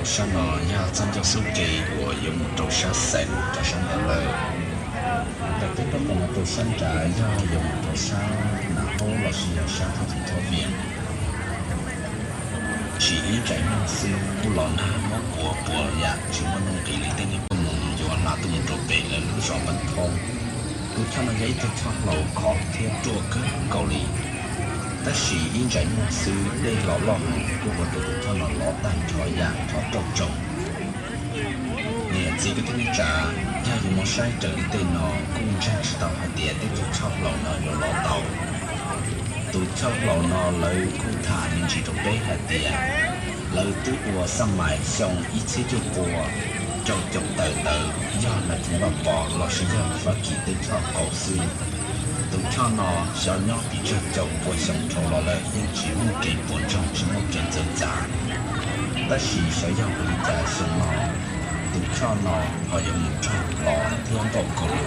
Sab no yog txoj ncauj xub ke uas yuav mus rau sab Xees rau sab ntawd lawm. Ntawm peb lub qab no rau sab nrad yog yuav mus rau sab Nas Haub lossis yog sab thaj Txoos Thob Vias. Tsim ib ntsais muag xwb kuj los nag mob kua puas yam tsis muaj nuj nqis li. Tej neeg tuaj mus yuav hla tuaj mus rau pem lawv lub zos Npab Thoob. Tus choj no yog ib tug choj hlau khov thiab ruaj kawg nkaus li. Tab sis ib ntsais muag xwb dej los loj heev kuj ua rau tus choj no lov tag nrho yam rov rauj tsoom. Niam txiv kwv tij neej tsa, yog yuav mus saib raws li tej no kuj ntseeg tsis tau hais tias tej tus choj hlau no yuav lov tau. Tus choj hlau no lawv kuj tham me ntsis rau peb hais tias lawv twb ua xab mais xyoo ib txhiab cuaj pua rau caum tawm ntawd yog nas tus npaj pov lossis yog Fab Kis tej choj qaum xwb. Tus choj no xyov nyob pes tsawg caum pua xyoo dhau los lawm yeej tsis muaj kev puas ntsoog tsis muaj kev txawv txav. Tab sis xyov yog vim li cas xyoo no tus choj no ho yuav mus raug lov thiab npaum nkaus li